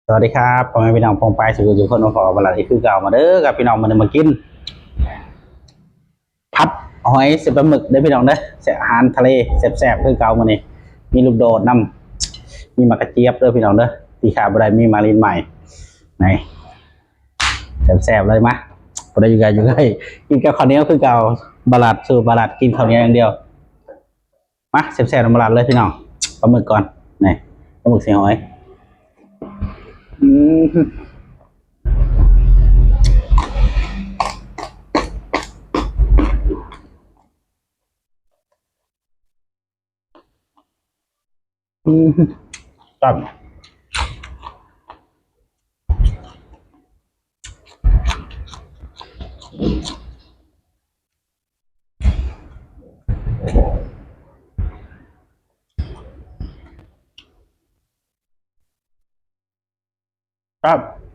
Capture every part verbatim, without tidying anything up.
สวัสดีครับ พ่อแม่พี่น้องป้องปายสู่สู่คน มาพอเวลาที่คือเก่ามาเด้อครับพี่น้อง มื้อนี้มากิน ผัดหอยใส่ปลาหมึกเด้อพี่น้องเด้อ แซ่บ อาหารทะเลแซ่บๆ คือเก่ามื้อนี้ มีลูกโดดนำ มีหมากกระเจี๊ยบเด้อพี่น้องเด้อ ที่ขาดบ่ได้มีหมากลิ้นใหม่ นี่ แซ่บๆ เลยมา บ่ได้อยู่ไกลอยู่ใกล้ กินกับข้าวเหนียวคือเก่า บาลัดสู่บาลัด กินข้าวเหนียวอย่างเดียว มาแซ่บๆ นำบาลัดเลยพี่น้อง ปลาหมึกก่อน นี่ ปลาหมึกใส่หอย อืม อืม ครับ ครับ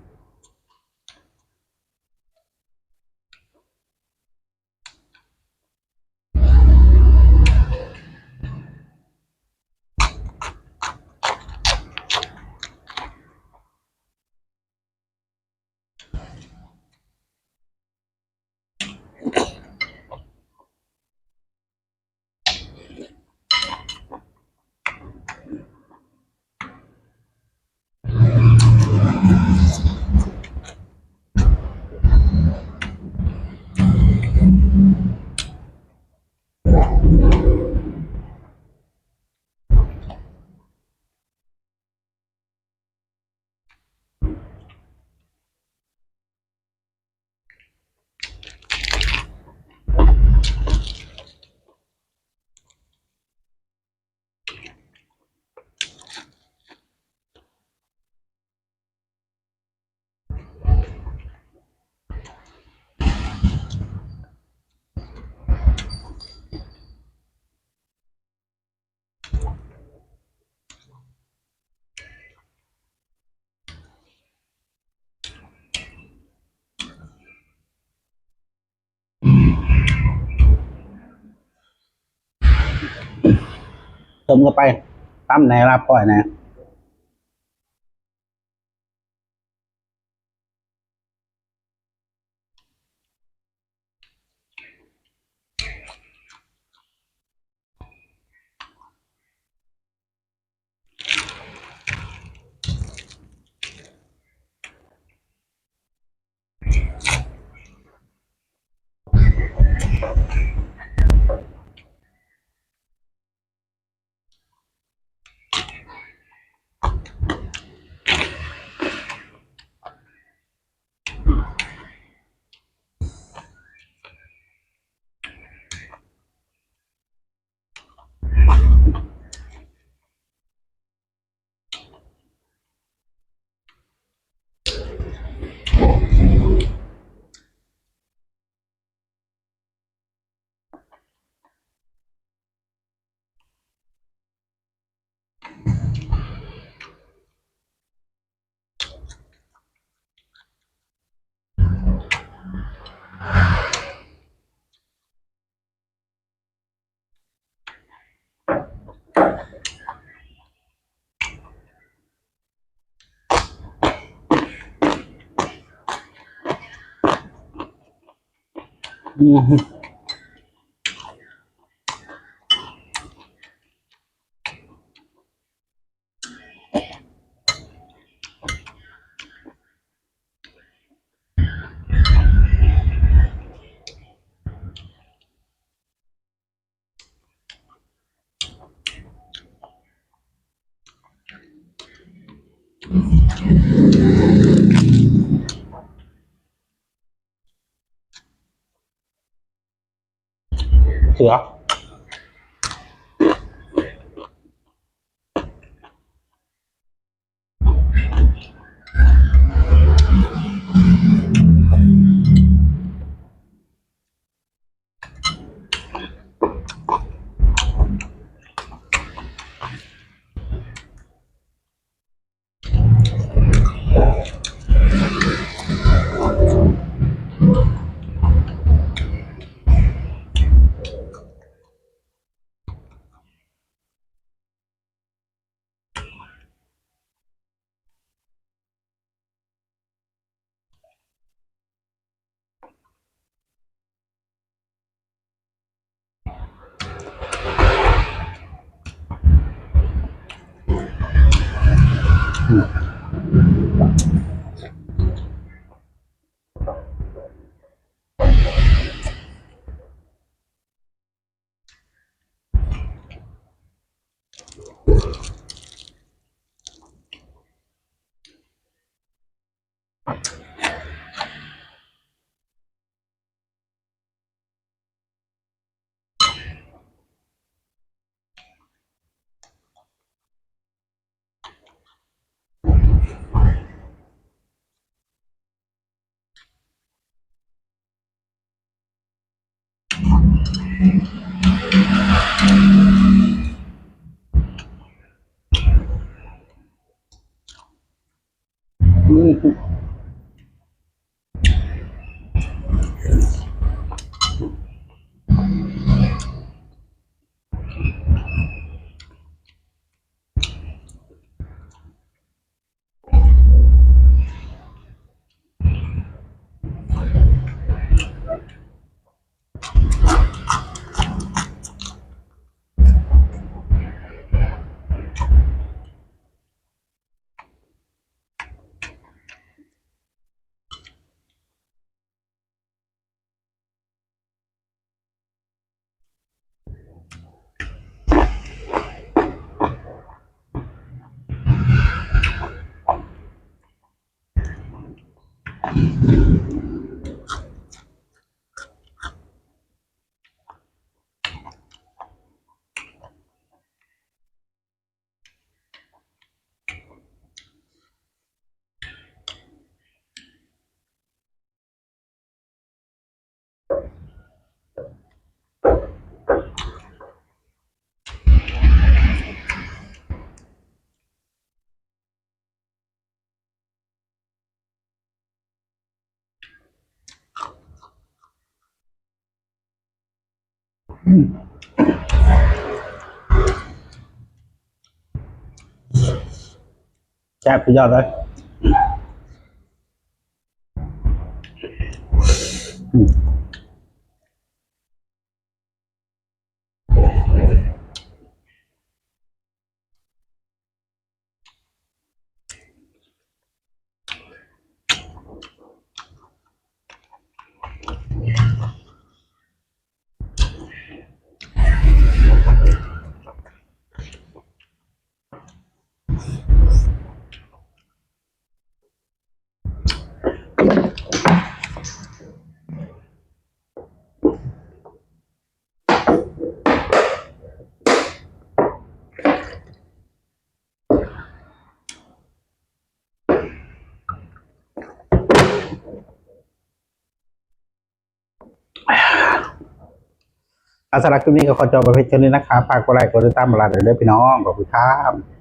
เติมเข้าไป ตำในลาบก้อยนะ อืม เสือ เ แซ่บสุดยอดเลย อ่ะ สำหรับคลิปนี้ก็ขอจบไปเพียงเท่านี้นะครับ ฝากกดไลค์กดติดตามมาลาเด้อพี่น้อง ขอบคุณครับ